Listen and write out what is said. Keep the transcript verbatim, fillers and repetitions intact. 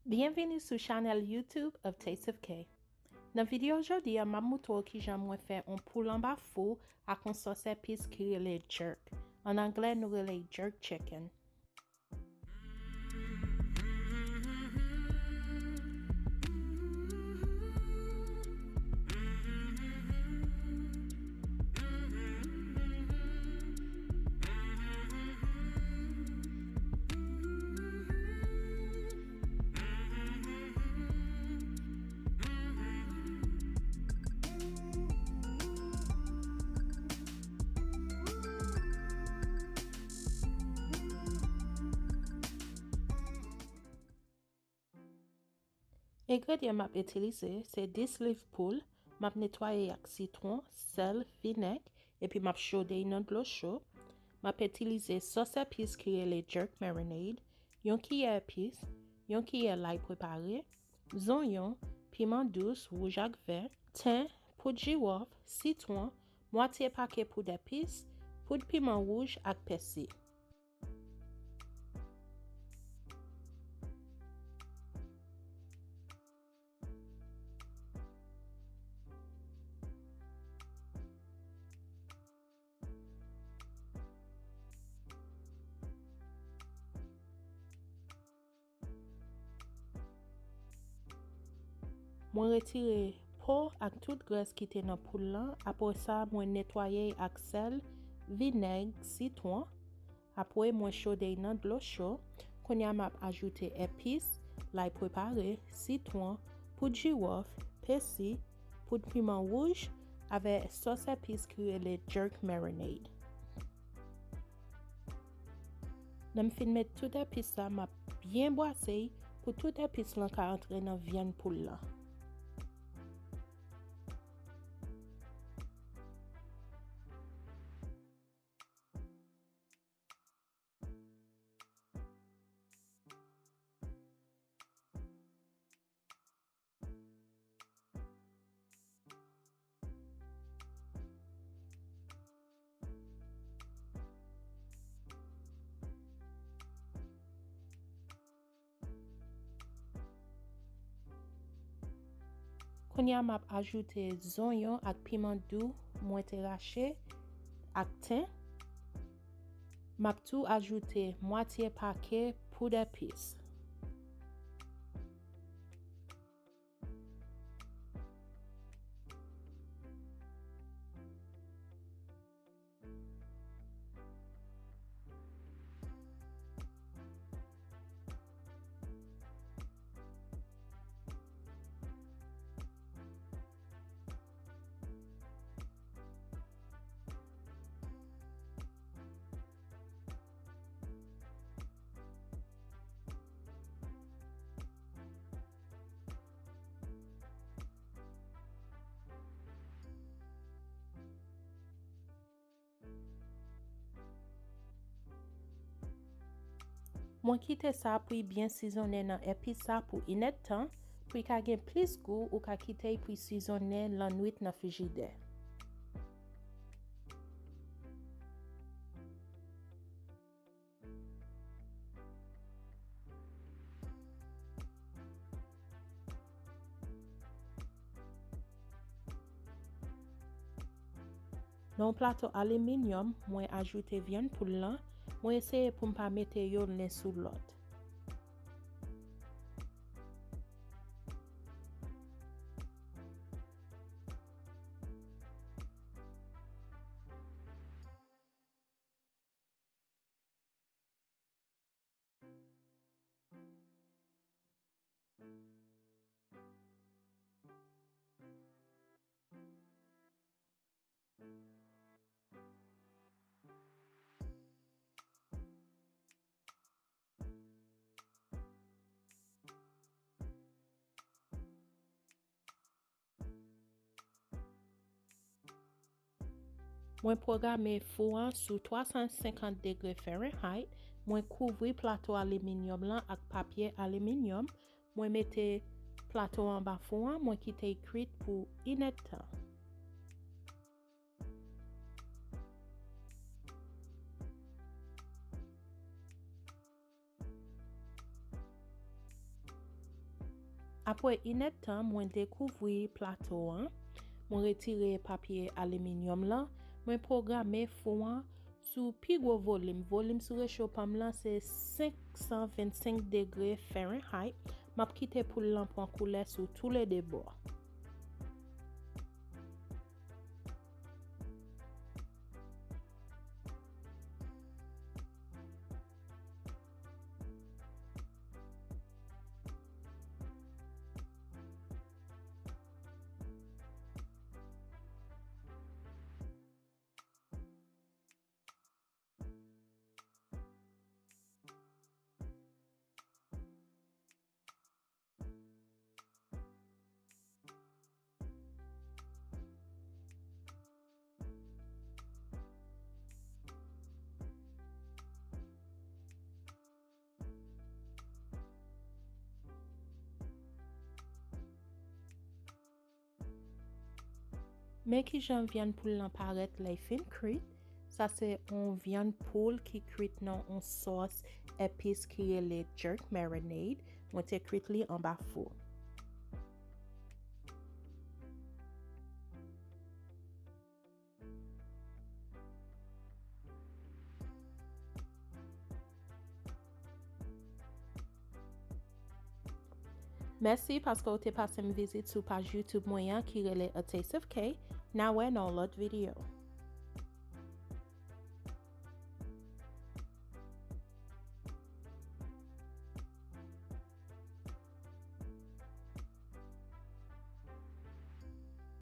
Byenvini sou chanèl YouTube of Taste of K. Nan videyo jodi a, m ap moutre w kijan mwen fè yon poul anba fou ak yon sòs epis ki rele jerk. An anglè, nou rele l jerk chicken. Engredyan m ap itilize se dis liv poul, m ap netwaye ak sitwon, sèl, vinèg, epi m ap chode y nan dlo cho. M ap itilize sòs epis ki rele jerk marinade, yon kiyè epis, yon kiyè lay prepare, zonyon, piman dous, wouj ak vè, ten, poud jiwòf, sitwon, mwatye pake poud epis, poud piman wouj ak pèsi. Mwen retire po ak tout grès ki te nan poul lan, apre sa mwen netwaye l ak sèl, vinèg, sitwon. Apre mwen chode l nan dlo cho. Kounye a m ap ajoute epis, lay prepare, sitwon, poud jiwòf, pèsi, poud piman wouj, avè sòs epis ki rele jerk marinade. Lè m fin met tout epis sa, m ap byen bwase l pou tout epis lan ka antre nan vyann poul lan. Kounye a, m ap ajoute zonyon ak piman dou mwen te rache ak ten. M ap tou ajoute mwatye pake poud epis. Mwen kite sa pou l byen sizonnen nan epis sa pou inèdtan, pou l ka gen plis gou, ou ka kite l pou l sizonnen lannwit nan frijidè. Nan yon plato aliminyòm, mwen ajoute vyann poul lan, mwen eseye pou m pa mete youn len sou lòt. Mwen pwograme fou an sou twa san senkant degre Fahrenheit. Mwen kouvri plato aliminyòm lan ak papye aliminyòm. Mwen mete plato an anba fou an, mwen kite l kwit pou inèdtan. Apre inèdtan, mwen dekouvri plato an. Mwen retire papye aliminyòm lan. Mwen pwograme fou an sou pi gwo volim. Volim sou recho pa m lan se senk san vennsenk degre Fahrenheit. M ap kite poul lan pran koulè sou toulede bò. Men kijan vyann poul lan parèt lè l fin kwit. Sa se yon vyann poul ki kwit nan yon sòs epis ki rele jerk marinade. Mwen te kwit li anba fou. Mèsi paske w te pase m vizit sou paj YouTube mwen an ki rele A Taste of K. N a wè nan yon lòt videyo.